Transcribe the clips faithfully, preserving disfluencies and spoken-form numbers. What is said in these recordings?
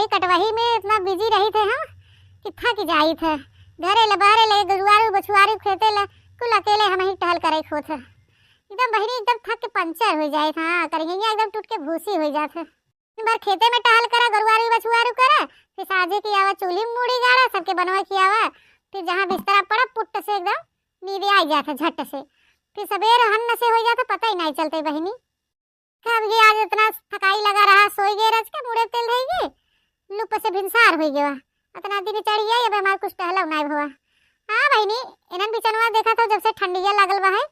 ये कटवही में इतना busy रही थे हम कि थक जाई थे। घरे ले, बहरे ले, गरुआरू, बछुआरू, खेते ले, कुल अकेले हम ही टहल करे खोत है। एकदम बहिनी, एकदम थक के पंचर हो जाए था, हाँ, करिहैया एकदम टूट के भूसी हो जात है। दिन भर खेते में टहल करा, गरुआरू, बछुआरू करा, फिर साँझे की आवा, चूल्ही में मूड़ी गाड़ा, सबके बनवा खियावा, फिर जहाँ बिस्तरा पड़ा, पुट्ट से एकदम नींद आ जात है झट से। फिर सबेर हन्न से हो जात है, पता ही नहीं चलते बहिनी। अब ये आज इतना थकाई लगा रहा, सोई गए रच के, मुड़े तेल रह गए, लुप से भिनसार हो गया। इतना दिन चढ़ गया, अब हमार कुछ टहला नहीं हुआ। हाँ बहिनी, इन्हन बिचनवा देखा था, जब से ठंडिया लागल बा है,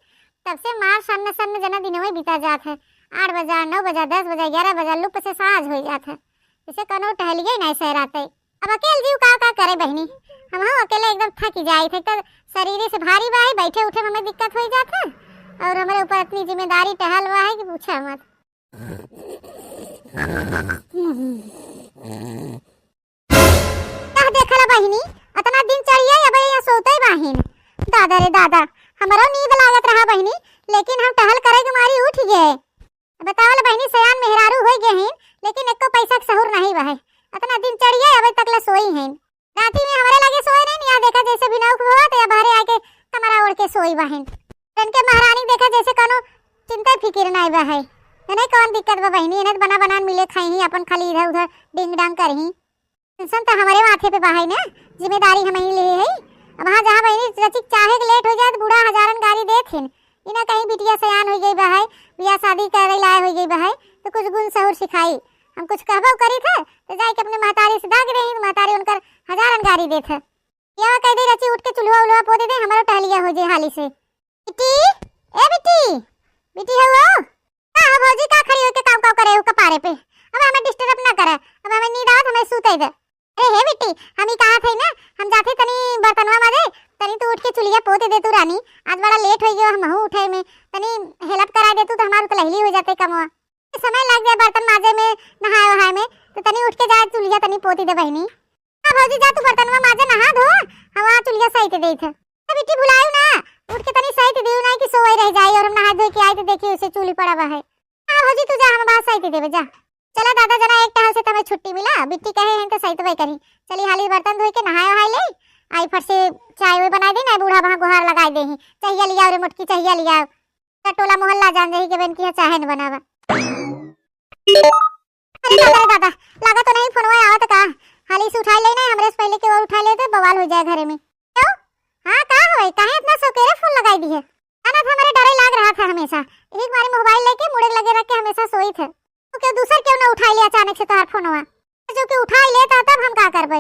तब से मार सन्न सन्न जना दिनवे बीता जात है। आठ बजा, नौ बजा, दस बजा, ग्यारह बजा, लुप से साँझ हो जात है, जैसे कौनो टहलिए नहीं सहराते। अब अकेल जीव का का करे बहिनी, हम हो अकेले एकदम थक जाई थे, तो शरीर से भारी बा है, बैठे उठे में हमें दिक्कत हो जात है, और हमारे ऊपर इतनी जिम्मेदारी टहल बा है कि पूछा मत। का देखला बहिनी, इतना दिन चढ़िया अब यहाँ सोते बाहिन। दादा रे दादा, हमरो नींद लागत रहा बहिनी, लेकिन हम टहल करे के मारी उठ गए। बतावल बहिनी, सयान मेहरारू हो गए हैं, लेकिन एको पैसा के सहूर नहीं बहे। इतना दिन चढ़िया अबे तक ले सोई हैं। राती में हमरे लगे सोए नहीं, यहाँ देखा जैसे बिनौक हुआ तो या बहरे आके कमरा ओढ़ के सोई बाहिन। इनके महारानी देखा जैसे कोनो चिंता फिकिर नहीं बा है। इन्हें कौन दिक्कत बा बहिनी, इन्हें तो बना बनान मिले खाई ही, अपन खाली इधर उधर डिंग डांग कर ही। टेंशन तो हमारे माथे पे बा है ना, जिम्मेदारी हम ही ले है। अब हाँ जहाँ बहिनी रचिक चाहे के लेट हो जाए तो बूढ़ा हजारन गारी देत हिन। इन्हें कहीं बिटिया सयान हो गई बा है, बियाह शादी करे लाए हो गई बा है, तो कुछ गुण सहूर सिखाई। हम कुछ कहबो करी थे तो जाए के अपने महतारी से दाग रही, महतारी उनकर हजारन गारी देत है। या कह दे रची उठ के चूल्हा उल्हा पोते दे, हमारो टहलिया हो जाए हाली से। बिट्टी, ए बिट्टी, बिट्टी हो वो? का हो भौजी, का खड़ी होके काव काव करे हो कपारे पे? अब हमें disturb ना करे, अब हमें नींद आवत, हमें सूते दे। अरे हे बिट्टी, हम ही कहा थे ना, हम जाते तनी बर्तनवा माजे, तनी तू उठ के चुलिया पोते दे तू रानी, आज बड़ा लेट हो गयो हम हूँ उठे में, तनी help करा दे तू तो हमार उतलहली हो जाते कमवा। समय लग जाए बर्तन माजे में, नहाए वहाए में, तो तनी उठ के जाए चुलिया तनी पोती दे बहिनी। हाँ भौजी, जा तू बर्तनवा माजे, नहा धो, हम वहाँ चुलिया सहित देत है। तो बिट्टी भुलायु ना, उठ के तनी सहित दियु ना कि सोए रह जाई और हम नहा धो के आई तो देखी उसे चूल्ही पड़ा बा है। हाँ भौजी, तू जा, हम बाहर सहित देबे, जा। चला दादा जना, एक टहल से तमे छुट्टी मिला, बिट्टी कहे हैं तो सहित वही करी। चली हाली बर्तन धोई के नहाए वहाए ले, आई फट से चाय वाय बनाई दे ना, बूढ़ा वहाँ गुहार लगाई दे ही, चहिया लियाओ रे मोटकी, चहिया लियाओ। का टोला मोहल्ला जान जाही के बहन की चाहे न बनावा। अरे दादा रे दादा, लागा तो नहीं फोनवा आवत का? हाली से उठाई ले ना, हमरे से पहले के और उठा ले तो बवाल हो जाए घरे में। क्यों? हाँ का होए, काहे इतना सौकेरे फोन लगाई दी है? अनत हमरे डरे लाग रहा था हमेशा, एक बारी मोबाइल लेके मुड़े लगे रख के हमेशा सोई थे। तो क्यों दूसर क्यों ना उठाई ले अचानक से तोहार फोनवा? जो कि उठाई लेता तब हम का करबे?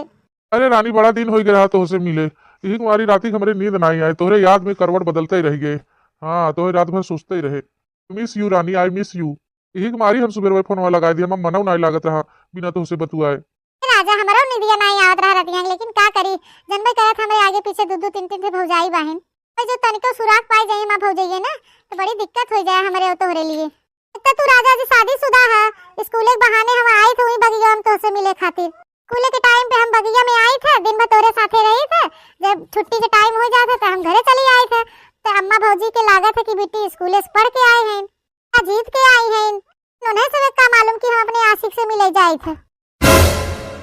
अरे रानी, बड़ा दिन हो गया रहा तोहसे मिले। यही तुम्हारी राती हमरे नींद नहीं आए, तोहरे याद में करवट बदलते ही रह गए। हाँ, तोहरे रात भर सोचते ही रहे। I miss you Rani, I miss you। यही तुम्हारी हम सुबह फोनवा लगा दिया, हम मनव नहीं लागत रहा बिना तोहसे बतुआए। राजा, हमरो निदिया नहीं आवत रहा रतिया, लेकिन का करी, जनबे करत हमरे आगे पीछे दू दू तीन तीन थे भौजाई बाहिन। और जो तनिको सुराग पाई जाए माँ भौजाइये ना, तो बड़ी दिक्कत हो जाए हमरे और तोहरे लिए। एक तो तू राजा जी शादीशुदा है, स्कूले के बहाने हम आई थे वही बगिया में तोहसे मिले खातिर। स्कूले के टाइम पे हम बगिया में आई थे, दिन भर तोरे साथे रही थे। जब छुट्टी के टाइम हो जात है तो हम घरे चली आई थे। तो अम्मा भौजी के लागत है कि बिट्टी स्कूले से पढ़ के आए हैं, या जीत के आई हैं। उन्हें सब का मालूम कि हम अपने आशिक से मिले जाए थे।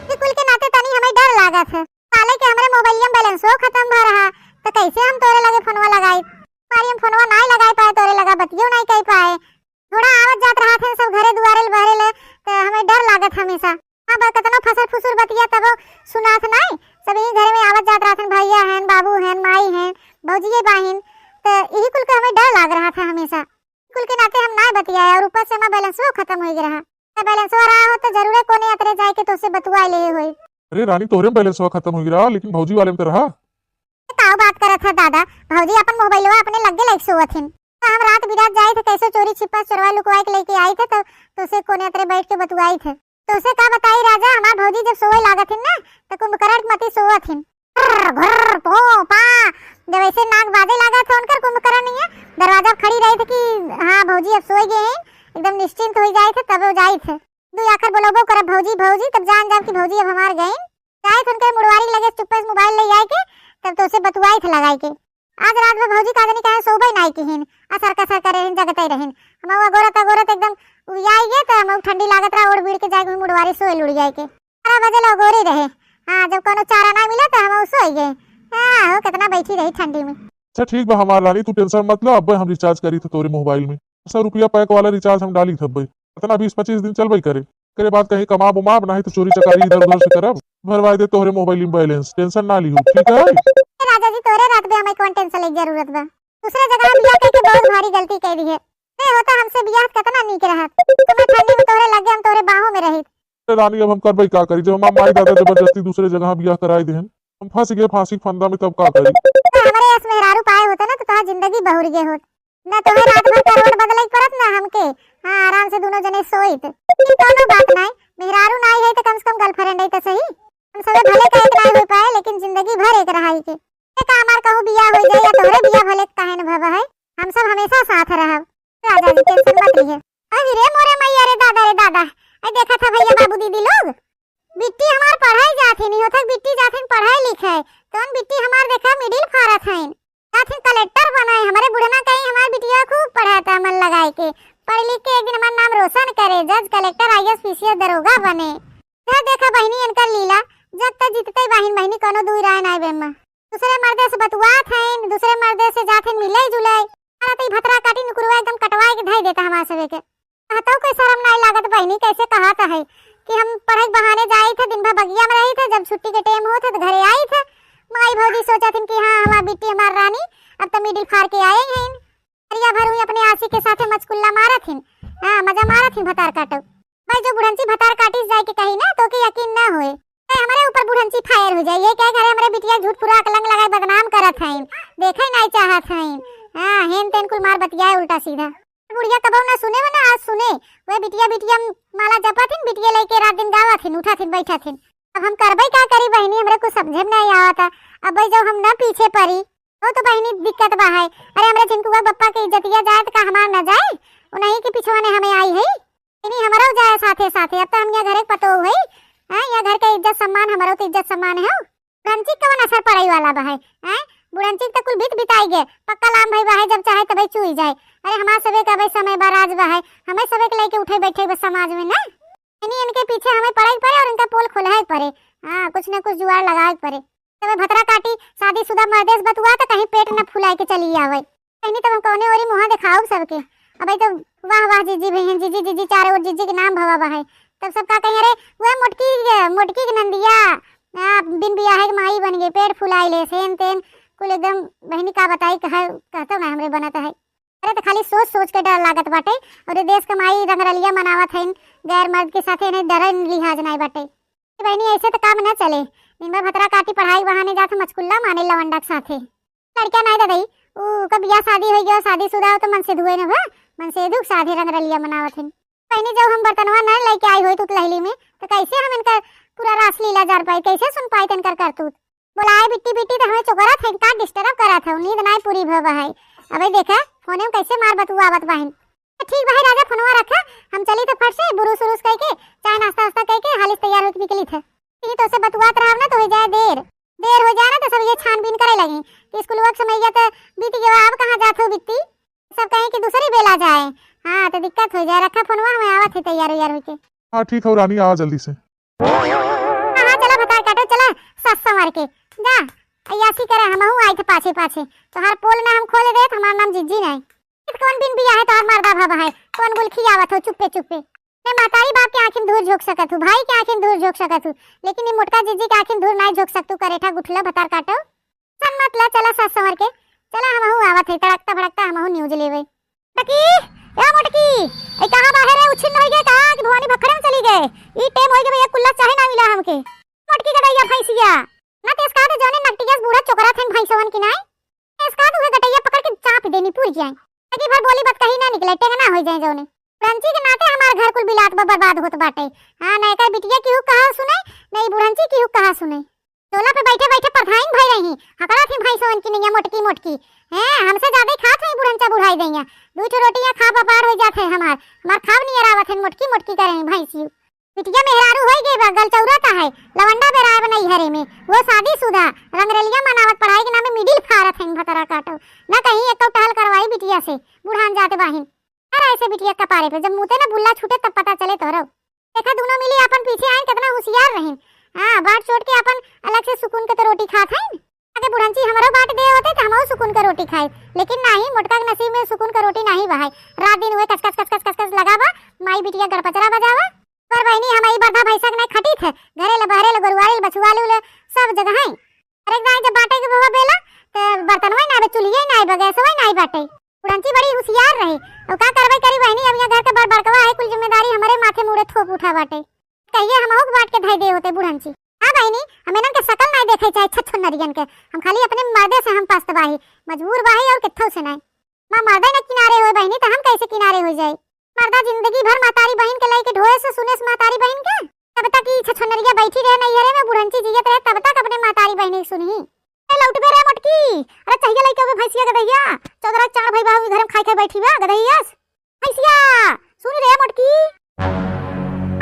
ये कुल के नाते तनी हमें डर लागत है। साले के हमरे मोबाइलिया में बैलेंसो खत्म भा रहा, तो कैसे हम तोरे लगे फोनवा लगाई? बारी हम फोनवा नाई लगाई पाए, तोरे लगा बतियो नाई कह पाए। थोड़ा आवत जात रहा थे सब घरे दुआरे ले बहरे ले, तो हमें डर लागत हमेशा। हाँ, बा कतनो फसर फुसुर बतिया तबो सुनात नाई। सब यही घरे में आवत जात रहा थे, भैया हैं, बाबू हैं, माई हैं, भौजिए बाहिन, तो यही कुल के हमें डर लाग रहा था हमेशा। कुल के नाते हम नाई बतियाए और ऊपर से हमार बैलेंसो खत्म हो गया रहा। तो बैलेंसो रहा हो तो जरूरे कोने अतरे जाए के तोसे बतुआ ले होई। अरे रानी, तोहरे में बैलेंसवा खत्म हो गया रहा, लेकिन भौजी वाले में तो रहा। ये का बात करत है दादा, भौजी अपन मोबाइलवा अपने लग्गे लाइक सोवत हिन। तो हम रात बिरात जाए थे, कैसे चोरी छिपा चोरवा लुकवाए के लेके आई थे, तो तोसे कोने अतरे बैठ के बतुआई थे। तोसे का बताई राजा, हमार भौजी जब सोए लागत हिन ना, तो कुंभकर्ण के मती सोवत हिन। घुर्र, घुर्र, पो, पा। जब ऐसे नाक बाजे लागा था उनकर कुंभकर्ण नहीं है, दरवाजा पे खड़ी रही थी कि हाँ भौजी अब सोए गए हैं, एकदम निश्चिंत हो जाए थे, तब वो जाए थे। दू आखर बोलबो करब भौजी, भौजी, तब जान जाब कि भौजी अब हमार गए। जाए थे उनके मुड़वारी लगे चुप्पे से मोबाइल ले आए के, तब तोसे बतुआई थे लगाई के। आज रात में भौजी का जनी कहे सोबे नाई किहिन, असर कसर करे रहिन, जगते रहिन। हम अगोरत अगोरत एकदम उबियाई गए, तो हम ठंडी लागत रहा, ओढ़ बीड़ के जाए के मुड़वारी सोए लुड़ जाए के। बारह बजे लौगोरे रहे। हाँ, जब कौनो चारा ना मिला तो हम सोई गए। हाँ हो, कितना बैठी रही ठंडी में। अच्छा ठीक बा हमार रानी, तू tension मत लो, अब्बे हम recharge करी थे तोरे mobile में। सौ रुपया pack वाला recharge हम डाली थे अब्बे। इतना बीस पच्चीस दिन चलबे करे। एकरे बाद कहीं कमाब उमाब, नाही तो चोरी चकारी इधर उधर से करब। भरवाई दे तोहरे mobile में balance, tension ना लिहू, ठीक है? ए राजा जी, तोरे रहत बे हमें कौन tension लेके जरूरत बा? दूसरे जगह बियाह करके बहुत भारी गलती कर दी है। ए होता हमसे बियाह कितना नीक रहत। तुम्हें ठंडी में तोहरे लगे, हम तोहरे बाहों में रहित। ए रानी, अब हम करबे का करी, जब हमार माई दादा जबरदस्ती दूसरे जगह बियाह कराई देहन, हम फंस गए फांसी के फंदा में, तब का करी? ना हमरे अस मेहरारू पाए होते ना तो तोहार जिंदगी बहुर गए होत। ना तोहे रात भर करवट बदले के पड़त ना हमके। हाँ, आराम से दोनों जने सोइत। लेकिन कौनो बात नाई, मेहरारू नाई है तो कम से कम girlfriend है तो सही। हम सबे भले का एक नाई हो पाए लेकिन जिंदगी भर एक रहाई के। ए का हमार कहूँ बियाह हो जाए या तोहरे बियाह भले काहे न भवा है, हम सब हमेशा साथ रहब। राजा जी tension मत लीहे। अरे रे मोरे मैया रे दादा रे दादा, आई देखा था भैया बाबू दीदी लोग, बिट्टी हमार पढ़ाई जात ही नहीं होता, बिट्टी जात ही पढ़ाई लिखाई, कौन बिट्टी हमार देखा middle फारत है, जात ही कलेक्टर बनाए, हमारे बुढ़ना कहीं हमार बिटिया खूब पढ़ाता मन लगाए के, पढ़ लिख के एक दिन हमार नाम रोशन करे, जज कलेक्टर आईएएस पीसीएस दरोगा बने। इधर देखा बहिनी इनकर लीला, जब तक जीतते बहिन बहिनी कोनो दुई राय नाय बेम्मा। दूसरे मर्दे से बतुआत हईन, दूसरे मर्दे से जात हईन मिले जुले। अरे तो ई भतरा काटी नुकुरवा एकदम कटवाए के धई देता हमार सबे के। कहतौ कोई शरम नाय लागत बहिनी, कैसे कहत है कि हम पढ़े के बहाने जाई थे, दिन भर बगिया में रही थे, जब छुट्टी के टेम होत है तो घरे आई थे। माई भौजी सोचत हन कि हाँ हमार बिट्टी हमार रानी अब तो मिडिल फार के आए हईन। दरिया भर हुई अपने आशिक के साथे मचकुल्ला मारत हिन। हाँ, मजा मारत हिन भतार काटो। भाई जो बुढ़ंची भतार काटिस जाए के कही ना, तो के यकीन ना होए। ए, हमरे ऊपर बुढ़ंची फायर हो जाए, ये क्या करे हमरे बिटिया झूठ पूरा अकलंग लगाए बदनाम करत हईन, देखे नाई चाहत हईन। हाँ, हेन तेन कुल मार बतियाए उल्टा सीधा। बुढ़िया कबहू ना सुने वो ना आज सुने। वे बिटिया बिटिया माला जपत हिन, बिटिया लेके रात दिन गावत हिन, उठत हिन, बैठत हिन। अब हम करबे का करी बहिनी, हमरे कुछ समझे में नाई आवत है। अब भाई जब हम ना पीछे पड़ी, वो तो बहिनी दिक्कत बा है। अरे हमरे झिनकुआ बप्पा के इज्जतिया जाए तो का हमार ना जाए? उन्हीं के पिछवाने हमें आई है। इन्हीं हमरो जाए साथे साथे। अब तो हम यहाँ घरे के पतोह है। हाँ, यहाँ घर के इज्जत सम्मान, हमरो तो इज्जत सम्मान है। बुढ़ंची कवन असर पड़े वाला बा है? हैं? बुढ़ंची तो कुल बीत बिताई गए, पक्का लाम भई बा है, जब चाहे तबे चुई जाए। अरे हमार सबे का भाई समय बा, राज बा है, हमें सबे के लेके उठे बैठे बस समाज में ना। इन्हीं इनके पीछे हमें पड़े के पड़े और इनका पोल खोले के पड़े। हाँ, कुछ ना कुछ जुगाड़ लगाए के पड़े। तबे भतरा काटी, शादीशुदा मर्दे से बतुआ तो कहीं पेट न फुलाए के चली आवे। कहनी तब हम कौने ओरी मुँह दिखाऊ सबके। अब तो वाह वाह जीजी भई हैं, जीजी जीजी चारों ओर जीजी के नाम भवा बा है। तब सब का कहीं, अरे वह मोटकी, मोटकी के नंदिया, आ, बिन बियाहे के माई बन गई, पेट फुलाई ले, सेन तेन कुल एकदम। बहिनी का बताई, कह, कहतो ना हमरे बनत है। अरे तो खाली सोच सोच के डर लागत बाटे। और ये देश के माई रंगरलिया मनावत है, गैर मर्द के साथे इन्हें डर लिहाज नहीं बाटे। बहिनी, ऐसे तो काम न चले। दिन भर भतरा काटी, पढ़ाई बहाने जात मचकुल्ला माने लवंडा के साथे। लड़का नाई ददई, ऊ का बियाह शादी हो गया, शादीशुदा हो तो मनसेधुए न बा, मनसेधु के साथे रंगरलिया मनावत हन। बहिनी, जब हम बर्तनवा न लेके आई होई तुतलहली में, तो कैसे हम इनका पूरा रासलीला जान पाई, कैसे सुन पाई इनकर करतूत? बोलाए बिट्टी बिट्टी तो हमें चोकरत है, का disturb करत है, नींद नाई पूरी भवा है। अबे देखा, फोने में कैसे मार बतुआवत बाहिन। ठीक भाई राजा, फोनवा रखा, हम चली तो फट से बुरुस उरुस कइके, चाय नाश्ता वास्ता कइके हालिस तैयार होके निकली थे। यही तो से बतुआत रहब ना तो हो जाए देर, देर हो जाए ना तो सब ये छानबीन करे लगी कि स्कूलवा के समैया तो बीत गया, अब कहाँ जात हो बिट्टी, सब कहीं कि दूसरी बेला जाए। हाँ तो दिक्कत हो जाए, रखा फोनवा, हमें आवत है तैयार वैयार होके। हाँ ठीक हो रानी, आ जल्दी से। हाँ हाँ चला भतार काटो, चला सास संवार के जा, अयासी करे, हमहू आई थे पाछे पाछे, तोहार पोल ना हम खोले देत, हमार नाम जिज्जी नहीं। इत कौन बिन बियाहे तोहार मर्दा भवा है, कौन गुल खियावत हो चुप्पे चुप्पे? मैं महतारी बाप के आँखी में धूर झोंक सकत हूँ, भाई के आँखी में धूर झोंक सकत हूँ, लेकिन ये मोटका जिज्जी के आँखी में धूर नाई झोंक सकतू, करेठा गुठला भतार काटो। सन मत ला, चला सास संवर के, चला हमहू आवत है, तड़कता भड़कता हमहू news लेवे। मोटकी, ए मोटकी, ए कहाँ बाहर है, उछिन हो गए कहाँ कि भवानी भखड़े में चली गए? ई टेम हो गए भैया, कुल्ला चाहे ना मिला हमके। मोटकी गड़ैया भैंसिया, ना तेज कहा थे जौने नकटियस बूढ़ा चोकरा थे भैंसवन की नाई। इसका तो गटैया पकड़ के चाप देनी पूर जाए। ताकि भर बोली बात कहीं ना निकले, टेंगना हो जाए जौने। बुढ़ंची के नाते हमार घर कुल बिलात बा बर्बाद होत बाटे। हाँ, ना एकर बिटिया केहू कहा सुने, ना ई बुढ़ंची केहू कहा सुने। चोला पे बैठे बैठे परधाइन भई रही, हकड़ा थी भैंसवन की नैया मोटकी मोटकी। हैं, हमसे ज्यादा ही खात हुई बुढ़ंचा बुढ़ाई दैया। दू ठो रोटियां खा बपार हो जात है हमार, हमार खाब नियर आवत है मोटकी मोटकी करे भैंसी। बिटिया मेहरारू होई गई बा, गलचौरा का है, लवंडा बेराए बा नैहरे में, वो शादीशुदा, रंगरेलिया मनावत, पढ़ाई के नाम पे मिडिल फारत है, भतरा काटो, ना कहीं एक टहल करवाई बिटिया से, बुढ़ान जाते बाहिन। अरे ऐसे बिटिया कपारे पे जब मुते ना बुल्ला छूटे तब पता चले तोहरो। देखा दोनों मिली अपन पीछे आइन, कितना होशियार रहिन, परो बांट दे होते त हमहू सुकून के रोटी खाई, लेकिन नाही, मोटका के नसीब में सुकून के रोटी नाही बहाई। रात दिन उहे कच कच कच कच कच कच लगावा, माई बिटिया गड़पचरा बजावा। पर बहिनी, हम ई बरधा भैंसा के नाही खटीत है, घरे ले बहरे ले गोरुआरी ले बछुआलू ले सब जगह है। अरे गाय जब बाटे के भवा बेला, त बर्तनवा नाही बे, चूल्हिया नाही बे, गैसवा नाही बाटे। बुढ़ंची बड़ी हुसियार रही, अब का करबे करी बहिनी, अब यहाँ घर के बड़ बड़कवा है, कुल जिम्मेदारी हमरे माथे मुड़े थोप उठा बाटे। कहिए हमहू के बांट के धई दे होते बुढ़ंची। हाँ बहिनी, हम इनन के शकल नाही देखे चाहे छछो नरियन के, हम खाली अपने मर्दे से हम पस्त बाही, मजबूर बाही और कित्थो से नाही। माँ मर्दे न किनारे होए बहिनी, त हम कैसे किनारे हो जाए? मर्दा जिंदगी भर महतारी बहिन के लइके ढोए से सुने से महतारी बहिन के। तब तक ई छछनरिया बैठी रहे नैहरे में, बुढ़ंची जियत रहे, तब तक अपने महतारी बहिन के सुनही। ए लौटबे रे मोटकी, अरे चाहिए लइके अबे भैंसिया गदहिया, चौदह चार भाई बाबू घर में खाई खाई बैठी बा गदहिया। भैंसिया, सुन रे मोटकी।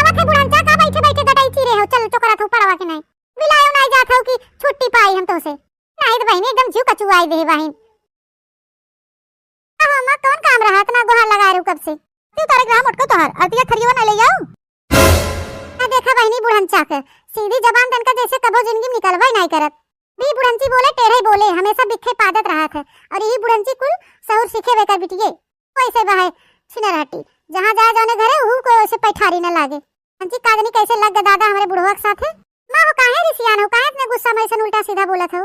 अब थे बुढ़ंचा का बैठे बैठे गटाई चीरे हो, चल चोकरा थू पड़वा के नाही। बिलायो नाही जात हो कि छुट्टी पाई हम तो से। नाही त बहिनी एकदम जीव कचुआई दे बहिन। अहो अम्मा, कौन काम रहा इतना गोहार लगा रहू कब से? तू तारे ग्राम उठको तोहार, अरतिया थरियवा ना ले जाऊ। आ देखा बहिनी बुढ़ंचा के, सीधी जबान तनका जैसे कबो जिंदगी में निकलबे नाही करत। भी बुढ़ंची बोले, टेढ़े बोले, हमेशा बिखे पादत रहत है। और यही बुढ़ंची कुल सहूर सीखे वेकर बिटिये। वैसे बहाय छिनर हटी, जहाँ जाए जौने घरे, उहू को वैसे पैठारी न लागे। बुढ़ंची कागनी कैसे लग गए दादा हमरे बुढ़वा के साथे। माँ हो काहे रिसियान हो, काहे इतने गुस्सा में ऐसे उल्टा सीधा बोलत हो?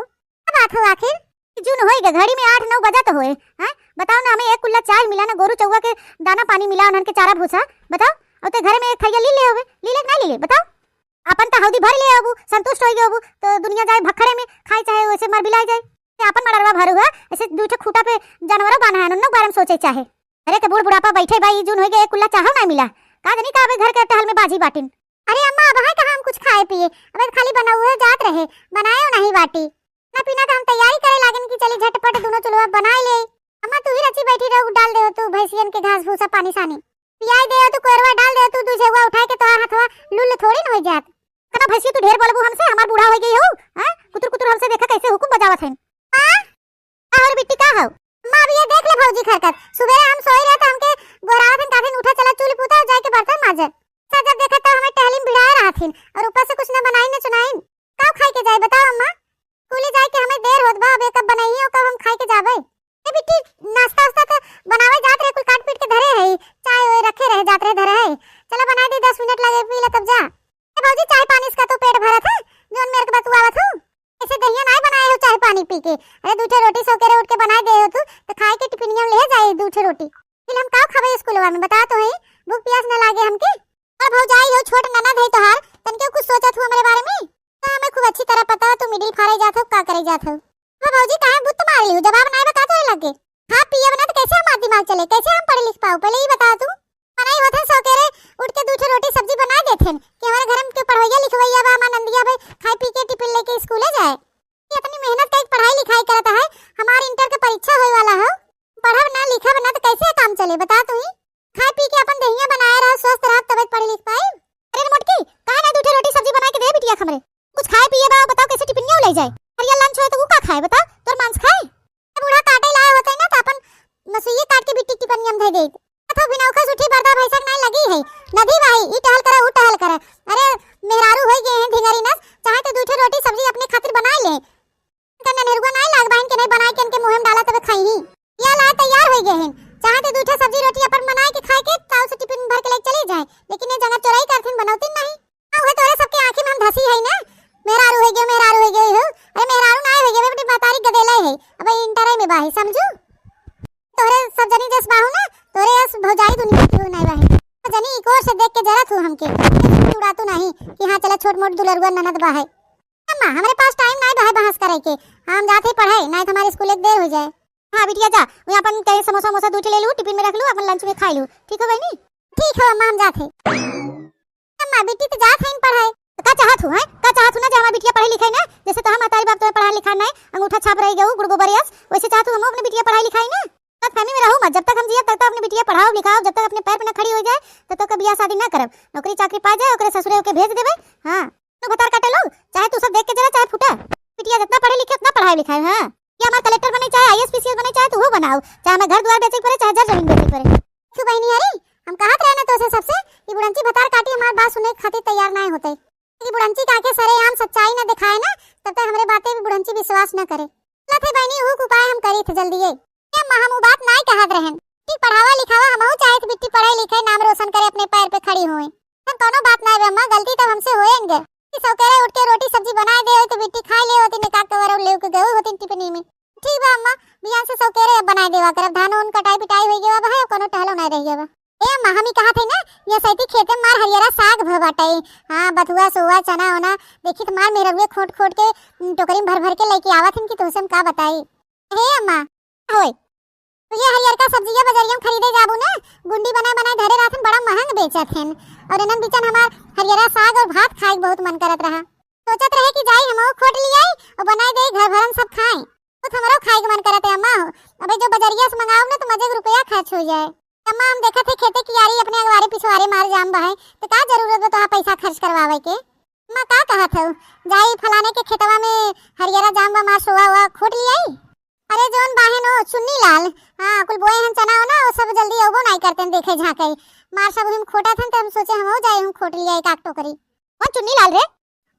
का बात हो आखिर? जून होई गए, घड़ी में आठ नौ बजा तो होए, हैं? बताओ ना, हमें एक कुल्ला चाय मिला ना, गोरू चौवा के दाना पानी मिला, उन्हन के चारा भूसा, बताओ। और ते घरे में एक थरिया ली ले होवे, ली ले कि नाही ली ले, बताओ। अपन तो हौदी भर ले होबू, संतुष्ट होई गए होबू, तो दुनिया जाए भखरे में खाए चाहे वैसे मर बिलाए जाए। ते अपन मड़रवा भरू है, ऐसे दू ठे खूटा पे जानवरों बांधा है, उन्हों बारे में सोचे चाहे। अरे ते बूढ़ बुढ़ापा बैठे बा, ई जून होई गए, एक कुल्ला चाहो नाही मिला, का जानी का अबे घर के टहल में बाझी बाटिन। अरे अम्मा, अब है कहाँ हम कुछ खाए पिए, अब खाली बनाउए जात रहे, बनाए नाही बाटी। ना पीना तो हम तैयारी करे लागेन कि चली झटपट दोनों चूल्हा बनाए ले। अम्मा, तू ही रची बैठी रहू, डाल दे तू भैंसियन के घास भूसा पानी सानी। पियाई दे तू, कोरवा डाल दे तू, दूझेवा उठाए के तोहार हथवा लुल थोड़ी न हो जात। कना भैंसिया तू ढेर बोलबू हमसे, हमार बूढ़ा हो गई हो, हैं? कुतुर कुतुर हमसे देखा कैसे हुकुम बजावत है। हाँ? का हो रे बिट्टी, का हो? अम्मा, अब ये देख ले भौजी खरकत। सुबेरे हम सोए रहे तो हमके गोहरावत हन, कहथिन, "उठा चला चूल्ह पूता, जाए के बर्तन माजे।" अच्छा, जब देखा तो हमें टहली में भिड़ाए रहथिन और ऊपर से कुछ न बनाइन न चुनाइन। का खाए के जाए बताओ अम्मा? स्कूले जाए के हमें देर होत बा, अब ये कब बनाई और कब हम खाए के जाबे? ए बिट्टी, नाश्ता वास्ता तो बनावे जात रहे, कुल काट पीट के धरे है, चाय ओए रखे रहे, जात रहे धरे है। चला बनाए दे, दस मिनट लगे, पी ले तब जा। ए भौजी, चाय पानी से का तू पेट भरत है, जौन मेरे के बतुआवत हूँ? ऐसे दहिया नाय बनाए हो चाय पानी पी के। अरे, दू ठे रोटी सौकेरे उठ के बनाए दे हो तू, तो खाए के टिफिनिया में ले जाए दू ठे रोटी। फिर हम का खाबे स्कूलवा में, बता तो है, भूख प्यास न लागे हमके। और भौजाई हो, छोट ननद है तोहार, तनके कुछ सोचत हो हमरे बारे में? तो हमें खूब अच्छी तरह पता है, तू मिडिल फारे जात हो, का करे जात हो। वो भौजी काहे बुत मार ली हो, जवाब नाय बता तोरे लगे। खा पिए बना तो कैसे हमार दिमाग चले, कैसे हम पढ़े लिख पाओ, पहले ये बताओ तू। मनई होत है सौकेरे उठ के दू ठे रोटी सब्जी बनाए देत हन कि हमारे घर में के पढ़वैया लिखवैया बा, हमार नंदिया भाई खाए पी के टिफिन लेके स्कूले जाए। ये इतनी मेहनत कई पढ़ाई लिखाई करत है, हमार इंटर के परीक्षा होए वाला हो, पढ़ब ना लिखब ना तो कैसे काम चले बता तू ही? खाए पी के अपन देहिया बनाए रहो, स्वस्थ रहो, तबे पढ़ लिख पाए। अरे रे मोटकी, काहे ना दू ठे रोटी सब्जी बनाए के दे बिटिया हमरे? कुछ खाए पिए बा, बताओ कैसे टिफिनिया ले जाए? अरे लंच होए तो वो का खाए बता, तोर मांस खाए? बूढ़ा काटे लाए होते ना तो अपन मसुइये काट के बिट्टी टिफिनिया में धे देत। अथो बिनौखस उठी बरदा भैंसक नाई लगी है। नदी बाही, ई टहल करे, ऊ टहल करे। अरे मेहरारू होई गए हैं ढिंगरी नस, चाहे तो दू ठे रोटी सब्जी अपने खातिर बनाए ले। इनका नन्हेरुआ नाई लाग बहिन के नहीं बनाए के इनके मुंह में डाला तबे खाई ही। या लाए तैयार होई गए हैं, चाहे तो दू ठे सब्जी रोटी अपन बनाए के खाए के ताऊ से टिफिन भर के लेके चली जाए, लेकिन ये जगह चोराई करथिन बनौतिन नहीं। आ, उहे तोरे सबके आँखी में हम धसी है ना, मेहरारू होई गयो, मेहरारू होई गयो हो। अरे मेहरारू ना होई गयो, बेटी महतारी गदेला है, अब इंटर में बाही, समझू? तोरे सब जनी जस बाहू ना, तोरे अस भौजाई दुनिया की हो नहीं बाही। सब जनी इकोर से देख के जरत हो हमके, उड़ातू नहीं कि हाँ चला छोट मोट दुलरुआ ननद बा है। अम्मा, हमरे पास टाइम नहीं बा है बहस करे के, हम जाते ही पढ़े, नहीं तो हमारे स्कूल एक देर हो जाए। हाँ बिटिया जा, वही अपन कहीं समोसा वमोसा दू ठे ले लू, टिफिन में रख लू, अपन लंच में खा लू, ठीक हो बहनी? ठीक है अम्मा, हम जाते। अम्मा, बिट्टी तो जात है पढ़ाई। तो का चाहत हूँ, हैं? का चाहत हूँ ना, जे हमार बिटिया पढ़े लिखे ना, जैसे तोहार महतारी बाप तोहे पढ़ा लिखा नहीं, अंगूठा छाप रह गऊ, गुड़ गोबर यस, वैसे चाहत हूँ हम अपने बिटिया पढ़ाई लिखाई ना। गलतफहमी में रहू मत, जब तक हम जियब, तब तक अपने बिटिया पढ़ाओ लिखाओ, जब तक अपने पैर पे ना खड़ी हो जाए, तब तक बियाह शादी ना करब, नौकरी चाकरी पा जाए, ओकरे ससुरे ओके भेज देबे। हाँ, तो भतार काटे लोग, चाहे तू सब देख के जरा, चाहे फूटा। बिटिया जितना पढ़े लिखे, उतना पढ़ाई लिखाई, हाँ। या हमार कलेक्टर बने, चाहे I A S P C S बने, चाहे तू हो बनाओ, चाहे हमें घर दुआर बेचे के पड़े, चाहे जर जमीन बेचे के पड़े। क्यों बहनी, अरे, हम कहत रहे ना तोसे सबसे कि बुढ़ंची भतार काटी हमार बात सुने खातिर तैयार ना होते। कि बुढ़ंची काके सरेआम सच्चाई ना दिखाए ना, तब तक हमरे बातें भी बुढ़ंची विश्वास ना करे। चलत है बहिनी, उहू के उपाय हम करी थे जल्दी है। ए अम्मा, हम उ बात नाई कहत रहन। ठीक पढ़ावा लिखावा, हमहू चाहत बिट्टी पढ़े लिखे, नाम रोशन करे, अपने पैर पे खड़ी होए। हम कौनो बात नाई बे अम्मा, गलती तब हमसे होएंगे। कि सौकेरे उठ के रोटी सब्जी बनाए दे होती, बिट्टी खाई ले होती, निकाल के वरौ लेके गए होती टिफिनी में। ठीक बा अम्मा, बिहान से सौकेरे अब बनाए देवा करब, धान उन कटाई पिटाई होई गवा बा, अब कौनो टहलो नाई रह गवा बा। ए अम्मा, हम ही कहा थे ना, ये सैती खेते में मार हरियरा साग भ बाटे। हाँ, बथुआ, सोआ, चना ओना, देखी तो मार मेहररुए खोट खोट के, उम, टोकरी में भर भर के लेके आवत हन कि तुमसे हम का बताई। हे अम्मा, होय, तो ये हरियरका सब्जिया बजरिया में खरीदे जाबू ना, गुंडी बनाए बनाए धरे रहथन, बड़ा महंग बेचत हन। और इनन बीचन हमार हरियरा साग और भात खाए के बहुत मन करत रहा। सोचत रहे कि जाई हमहू खोट लियाई और बनाए दे घर भरन सब खाए। तो हमरो खाए के मन करत है अम्मा हो। अबे जो बजरिया से मंगाओ ना तो मजे के रुपया खर्च हो जाए। अम्मा हम देखत है खेते कियारी अपने अगवारे पिछवारे मार जाम बा है, तो का जरूरत बा तोहार पैसा खर्च करवावे के? अम्मा का कहत हऊ, जाई फलाने के खेतवा में हरियरा जाम बा मार सोआ हुआ खोट लियाई। अरे जौन बाहेन ओ चुन्नी लाल, हाँ, कुल बोए हन चना ओना, वो सब जल्दी अउबो नाई करते हैं, देखे झांके। मार सब हम खोटा थन, तो हम सोचे हम हो जाए, हम खोट लिया एक आध टोकरी। कौन चुन्नी लाल रे?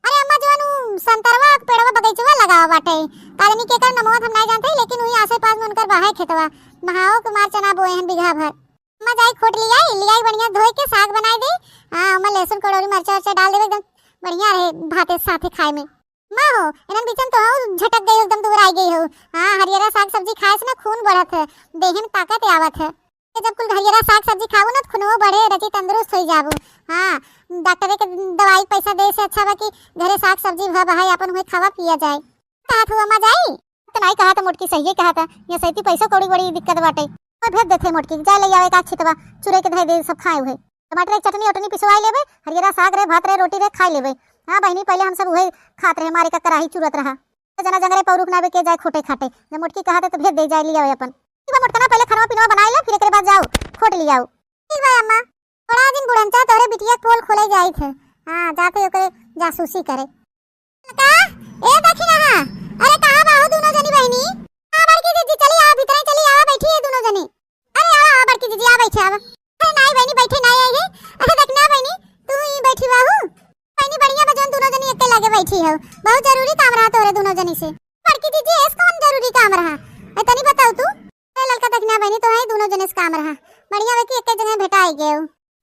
अरे अम्मा, जौन उ संतरवा के पेड़वा बगीचवा लगावा बाटे, काजनी के कर नमवा हम नाई जानते, लेकिन वही आसे पास में उनकर बाहे खेतवा, महाओ के मार चना बोए हन बीघा भर। अम्मा जाई खोट लियाई, लियाई बढ़िया धोए के साग बनाई दे, हाँ, ओमा लहसुन कड़ौरी मरचा उरचा डाल देवे, एकदम बढ़िया रहे भाते साथे खाए में। माँ हो, इनन बीचन तो हऊ झटक गई हो, एकदम दुबराई गई हो। हाँ, हरियरा साग सब्जी खाए से ना खून बढ़त है, देह में ताकत आवत है। ये जब कुल हरियरा साग सब्जी खाबू ना तो खूनो बढ़े, रची तंदुरुस्त हो जाबू। हाँ, डॉक्टरे के दवाई के पैसा दे से अच्छा बा कि घरे साग सब्जी भा बहाई अपन हुए खावा पिया जाए। कहत हुआ माँ जाई? तो नाई कहा था मोटकी, सही कहा था, ये सैती पैसा कौड़ी बड़ी दिक्कत बाटे। और भेज देते मोटकी, जा ले आवे का छितवा, चुरे के धै दे सब खाए हुए। टमाटर के चटनी ओटनी पिसवाई लेबे, हरियरा साग रहे, भात रहे, रोटी रहे, खाई लेबे। हाँ बहिनी, पहले हम सब उहे खात रहे, मारे का कराही चुरत रहा। तो जना जंगरे पौरुख ना बे के जाए खोटे खाटे। जब मोटकी कहा थे तो भेज दे जाए लिया अपन। ठीक बा मोटकना, पहले खाना पीना बनाई ला, फिर एकरे बाद जाओ, खोट लियाओ। ठीक बा अम्मा, थोड़ा दिन बुढ़नचा तोहरे बिटिया के पोल खोले जाई थे। हाँ, जाते ओकरे जासूसी करे। का? ए दखिनहा, अरे कहाँ बा हो दुनो जनी बहिनी? हाँ बड़की जीजी, चली आवा, भीतरे चली आवा, बैठी है दुनो जनी। अरे आवा, आवा बड़की जीजी, आ बैठे आवा। अरे नाई बहिनी, बैठे नाई आई है। अरे दखिनहा बहिनी, तू ही बैठी बाहू। बहिनी बढ़िया बा जौन दुनो जनी एके लगे बैठी हो, बहुत जरूरी काम रहा तोहरे दुनो जनी से। बड़की जीजी, ऐस कौन जरूरी काम रहा? ए तनी बताओ तू। ए ललका दखिनहा बहिनी, तोहे दुनो जने से काम रहा, बढ़िया बा कि एके जगह भेटाई गए।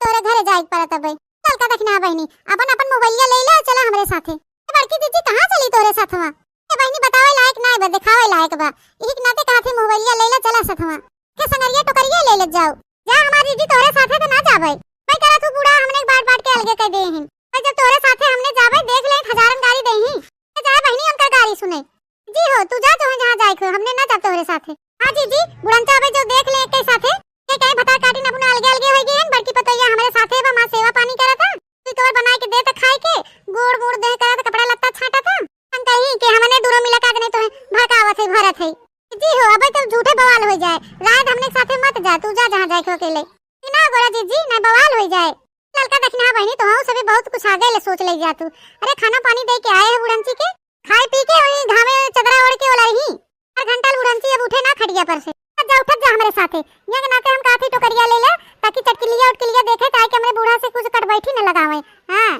तोहरे घरे जाए के पड़त अबे। चल का दखिनहा बहिनी, अपन अपन मोबाइलिया ले ले, चला हमरे साथे। ए बड़की जीजी, कहाँ चली तोहरे साथवा? ए बहिनी, बतावे लायक नाय बा, देखावे लायक बा। यही के नाते कहत ही मोबाइलिया ले ले, चला साथवा। के संगरिया टोकरिया ले ले जाओ। जा हमारी जीजी, तोहरे साथे तो ना जाबे। भाई करा तू बूढ़ा, हमने बाट बाट के अलगे कह दे हिन। भाई जब तोहरे साथे हमने जाबे, देख ले हजारन गारी दे ही। ए जाए बहिनी, उनकर गारी सुने। जी हो, तू जा, तोहे जहाँ जाए के हो, हमने ना जाब तोहरे साथे। हाँ जीजी, बुढ़नचा अबे जो देख ले एके साथे, के कहे भतार काटी ना बुना अलगे अलगे होई गए हैं, बड़की पतोहिया हमरे साथे बा, माँ सेवा पानी करत है, तू तोर बनाए के दे त खाए के, गोड़ मोड़ दे करत, कपड़ा लत्ता छाटत है। हम कहीं के हमने दूरो मिला का नहीं तोहे भड़कावत है, भरत है। जी हो, अबे तो झूठे बवाल हो जाए, रात हमने साथे मत जा, तू जा जहाँ जाए के अकेले। कि ना गोरा जीजी, ना बवाल हो जाए। ललका दखिनहा बहिनी, तोहू सभी बहुत कुछ आगे ले सोच ले जा तू। अरे खाना पानी दे के आए है बुढ़नची के, खाए पी के वही घामे चदरा ओढ़ के ओला रही। हर घंटा बुढ़नची अब उठे ना खटिया पर से। उठत जा, उठत जा हमरे साथे। यहाँ के नाते हम काफी टोकरिया ले ले, ताकि चटकिलिया उटकिलिया देखे, ताकि हमरे बूढ़ा से कुछ कट बैठी न लगावे। हाँ,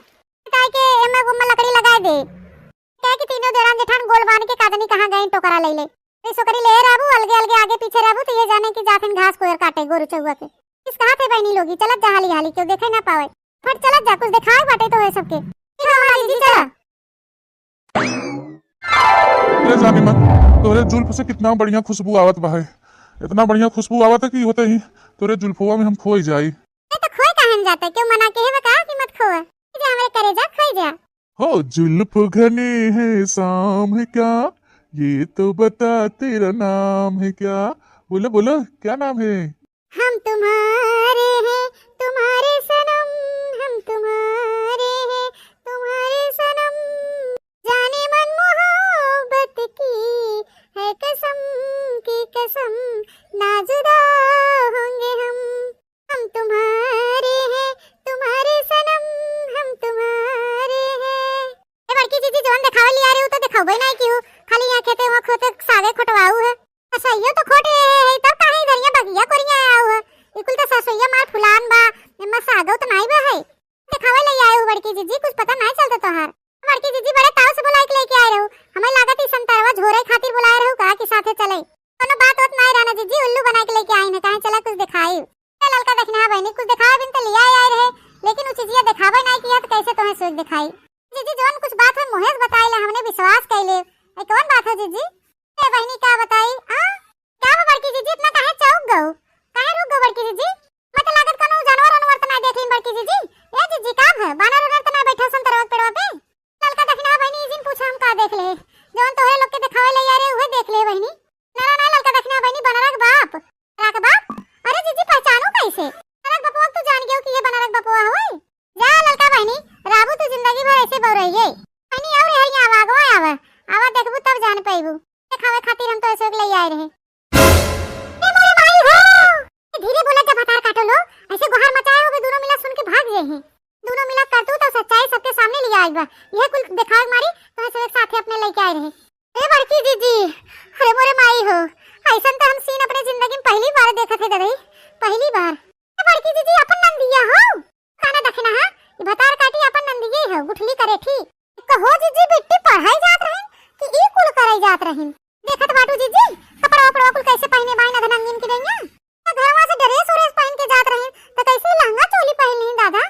ताकि एमे उम्मे लकड़ी लगाए दे। कहे कि तीनों देरान जेठान गोल बांध के काजनी कहाँ गए टोकरा ले ले। ए सोकरी ले रहबू, अलगे अलगे आगे पीछे रहबू, तो ये जाने कि जाथिन घास कोयर काटे गोरू चौआ के। किस कहा थे बहनी लोगी, चलत जा हाली हाली, क्यों देखे ना पावे। फट चलत जा, कुछ देखाए बाटे तो है सबके। हाँ, हाँ, जीजी, चला। ए जाने मन, तोरे जुल्फ से कितना बढ़िया खुशबू आवत बा है। इतना बढ़िया खुशबू आवत है कि होते ही तोरे जुल्फवा में हम खोई जाई। ए तो खोए काहे न जाता, क्यों मना के है बका कि मत खोए। जा हमरे करेजा खोई जा। हो जुल्फ घने हैं शाम है क्या, ये तो बता तेरा नाम है क्या। बोलो बोलो, क्या नाम है? हम तुम्हारे हैं, तुम्हारे सनम, हम तुम्हारे हैं, तुम्हारे सनम। जाने मन मोहब्बत की है कसम की कसम, ना जुदा होंगे हम। हम तुम्हारे हैं, तुम्हारे सनम, हम तुम्हारे हैं। ए बड़की जीजी, जवन देखावे लिया रहे हो तो देखावे नहीं की हो, खाली यहाँ खेते वहाँ खोते सागे खोटवाऊ है। ससुइयो तो खोट रहे है, तब काहे इधर यहाँ बगिया कोरिया आऊ है? इकुल तो ससुइया मार फुलान बा, एमा ए, आ? का बा बड़की जीजी, इतना काहे चौंक गऊ? काहे रुक गऊ बड़की जीजी? मैं तो लागत कोनो जानवर उनवर त ना देख लीन बड़की जीजी। ए जीजी, का भा? बानर उनर त ना बैठा सन तरवा के पेड़वा पे? ललका दखिना बहिनी, ई जिन पूछा हम का देख ले। जवन तोहरे लोग के देखावे ले आए रहे, उहे देख ले बहिनी। ना, ना, ना, ललका दखिना बहिनी, बनरा के बाप। बनरा के बाप? अरे जीजी, पहचानू कैसे? बनरा के बपवा तू जान गयो कि ये बनरा के बपवा होई? जा ललका बहिनी, रहबू तू जिंदगी भर ऐसे बउरइये। बहिनी, और यहाँ आवा, आगवा आवा। आवा देखबू तब जान पइबू। देखावे खातिर हम तो ऐसे ले आए रहे। ए मोरे माई हो! ए, धीरे बोला जा भतार काटो लो, ऐसे गोहार मचाए होगे, दोनों मिला सुन के भाग जाए हैं। दोनों मिला करतूत और सच्चाई सबके सामने लिया आई बा। यह कुल देखावे मारी तो ऐसे एक साथे अपने लेके आए रहे। ए बड़की जीजी, अरे मोरे माई हो, ऐसन तो हम सीन अपने जिंदगी में पहली बार देखत है ददई, पहली बार। ए बड़की जीजी, अपन नंदिया हो? काना दखिना हा, ई भतार काटी अपन नंदिये हो, गुठली करे ठीक। कहो जीजी, बिट्टी पढ़ाई जात रहिन कि ई कुल करे जात रहिन? देखत बाटू जीजी, कपड़ा वपड़ा कुल कैसे पहिने बाइन अधनंगिन की नैया? तो घरवा से ड्रेस उरेस पहिन के जात रहिन, तो कैसे लहंगा चोली पहिन लीन दादा?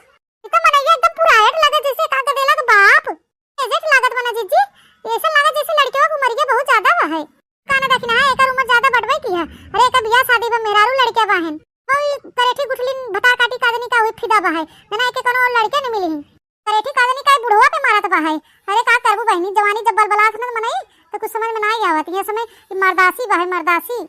ई तो मनैया एकदम पुरायट लगे, जैसे का गदेला के बाप। एजेट लागत बना जीजी, ऐसा लगा जैसे लड़कियों की उमरिया बहुत ज्यादा बा है। काना दखिना है, एकर उम्र ज्यादा बटबे की है। अरे, एकर बियाह शादी बा, मेहरारू लड़किया बाहन। ओ, ई करेठी गुठली भतार काटी कादनी का हुई फिदा बा है। जना एके कोनो और लड़के न मिली। करेठी कादनी का बुढ़वा पे मारत बा है। अरे, का करबू बहिनी, जवानी जब बलबलात न मनई, तो कुछ समझ में ना ही आवत। ये समय ई मर्दासी बा है, मर्दासी।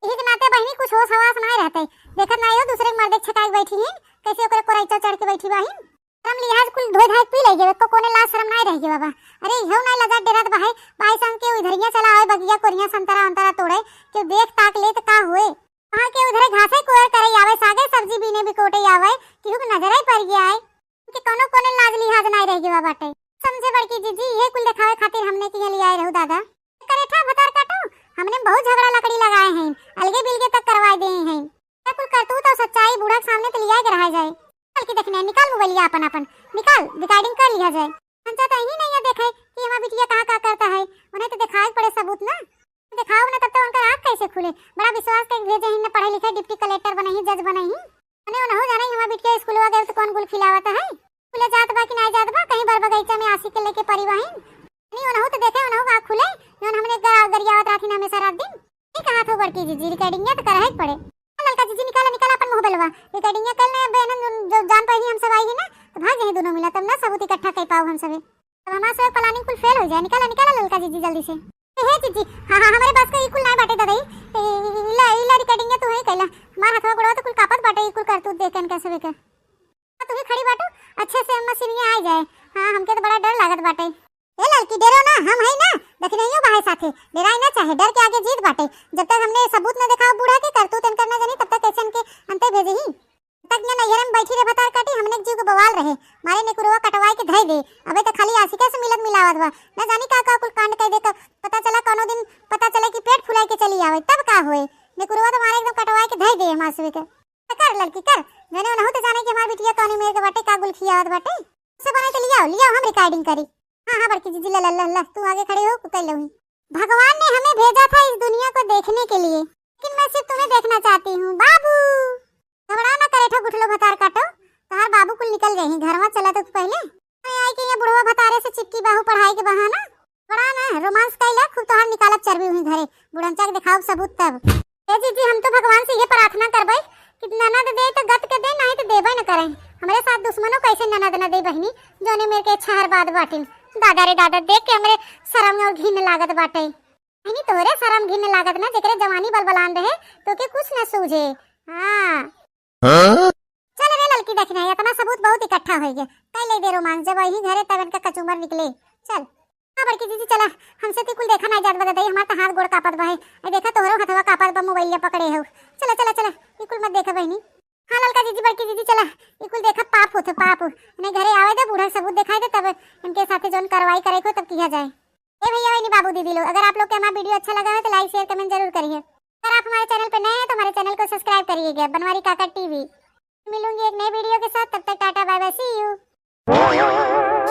यही के नाते बहिनी कुछ होश हवास ना रहते। देखत ना हो दूसरे के मर्दे के छकाई बैठी ही, कैसे ओकरे कोरैचा चढ़ के बैठी बाहिन। शर्म लिहाज कुल धोए धाए पी ले गए, को कोने लाज शर्म ना रह गए बाबा। अरे, इहो ना लजा डेरत बा है, बाई संग के उधरिया चला आवे, बगिया कोरिया संतरा अंतरा तोड़े, केहू देख ताक ले त का हुए? वहाँ के उधरे घासे कोयर करे आवे, सागे सब्जी बीने बिकोटे आवे, केहू के नजरे पड़ गया है। कि कोनो कोने लाज लिहाज नाई रह गवा बाटे। समझे बड़की जीजी, इहे कुल देखावे खातिर हमने किहे लियाए रहू दादा। करेठा भतार काटो, हमने बहुत झगड़ा लकड़ी लगाए हैं, अलगे बिलगे तक करवाए दे हैं। क्या कुल करतूत और सच्चाई बूढ़ा के सामने तो लियाए के रहा जाए। कल की देखने निकाल मोबाइलिया अपन अपन, निकाल recording कर लिया जाए। हम चाहते ही नहीं है देखे कि हमारा बिटिया कहाँ का करता है, उन्हें तो दिखाए पड़े सबूत ना। देखाओ ना, तब तो उनका आँख कैसे खुले? बड़ा विश्वास करके भेजे ही न, पढ़े लिखे डिप्टी कलेक्टर बने ही, जज बने ही। अने उनहु जाने ही हमार बिटिया स्कूलवा गए तो कौन गुल खिलावत है, स्कूले जात बा कि नाई जात बा, कहीं बर बगीचा में आशिक के लेके परी बाहिन। नहीं उनहु तो देखे, उनहु का खुले, जौन हमने ग-, गरियावत रहती ना हमेशा रात दिन। नहीं कहा था बड़की जीजी, recording तो करहे के पड़े। ललका जीजी निकाला, निकाला अपन मोबाइलवा, recording कर ले। अब एनन जो, जो जान पाई हम सब आई ही ना, तो भाग जाए दोनों मिला, तब ना सबूत इकट्ठा कर पाओ हम सभी। अब हमार सब planning कुल fail हो जाए। निकाला, निकाला ललका जीजी जल्दी से। ए, हे जीजी, हाँ, हाँ, हमरे बस का ई कुल नाय बाटे ददई। ए, ई ला, ई ला recording तू ही कैला। हमार हथवा गोड़वा तो कुल कापत बाटे, ई कुल करतूत देख के इनका सभी के। हाँ, तू ही खड़ी बाटू, अच्छे से मशीनिया आ जाए। हाँ, हमके तो बड़ा डर लागत बाटे। ए ललकी, डेरो ना, हम हई ना, दखिनहियो बाहे साथे। डेराई ना चाहे, डर के आगे जीत बाटे। जब तक हमने सबूत न देखाओ बूढ़ा के करतूत इनकर न जानी, तब तक कैसे इनके अंते भेजे ही। तक न नैहर में बैठी रहे भतार काटी, हमने एक जीव के बवाल रहे, मारे नेकुरवा कटवाए के धई दे। अबे तो खाली आशिका से मिलत मिलावत बा, न जानी का का कुल कांड कर दे। तो पता चला कोनो दिन पता चले कि पेट फुलाए के चली आवे, तब का होए? नेकुरवा तो मारे एकदम कटवाए के धई दे मासुए के। तो कर ललकी कर, मैंने उनहु तो जाने कि हमार बिटिया कौन मेर के बाटे, का गुल खियावत बाटे। से बने तो लियाओ, लियाओ, हम recording करी। हाँ, हाँ, बड़की जीजी, ला, ला, ला, ला, तू आगे खड़े हो, कर लूँगी। भगवान ने हमें भेजा था इस दुनिया को देखने के लिए, लेकिन मैं सिर्फ तुम्हें देखना चाहती हूँ, बाबू। घबरा ना करे, ठो गुठलो भतार काटो, तोहार बाबू कुल निकल गए हैं, घरवा चला तो पहले। अरे आई के ये बुढ़वा भतारे से चिपकी बाहू पढ़ाई के बहाना। बड़ा ना romance कैला, खूब तोहार निकालब चर्बी हुई घरे, बुढ़नचा के दिखाओ सबूत तब। ए जीजी, हम तो भगवान से ये प्रार्थना करबे कि ननद दे तो गत के दे, नहीं तो देबे न करे। हमरे साथ दुश्मनों कैसे ननद न दे बहिनी, जोने मेर के छहर बाद बाटिन। दादा रे दादा, देख के हमरे शर्म और घिन लागत बाटे। नहीं तोहरे शर्म घिन लागत ना, जेकरे जवानी बलबलान रहे, तो के कुछ न सूझे। हाँ। हाँ? चल रे ललकी दखिना, इतना सबूत बहुत इकट्ठा हो गया। कई ले दे romance, जब वही घरे तब इनका कचुमर निकले। चल। हाँ बड़की जीजी, चला, हमसे ती कुल देखा नहीं जात बा ददई, हमार तो हाथ गोड़ कापत बा है। ए देखा, तोहरो हथवा कापत बा, मोबाइलिया पकड़े हो। चला, चला, चला, ई कुल मत देखा बहिनी। हाँ ललका जीजी, बड़की जीजी, चला, ई कुल देखा, पाप होत, पाप। नहीं घरे आवे दे, बूढ़ा सबूत दिखाई दे, तब इनके साथे जौन कार्रवाई करे को तब किया जाए। ए भैया, बहिनी, बाबू, दीदी लोग, अगर आप लोग के हमारा video अच्छा लगा है तो like, share, comment जरूर करिए। अगर आप हमारे channel पे नए हैं तो हमारे channel को subscribe करिएगा, बनवारी काका टीवी। मिलूंगी एक नए video के साथ, तब तक Tata, bye bye, see you।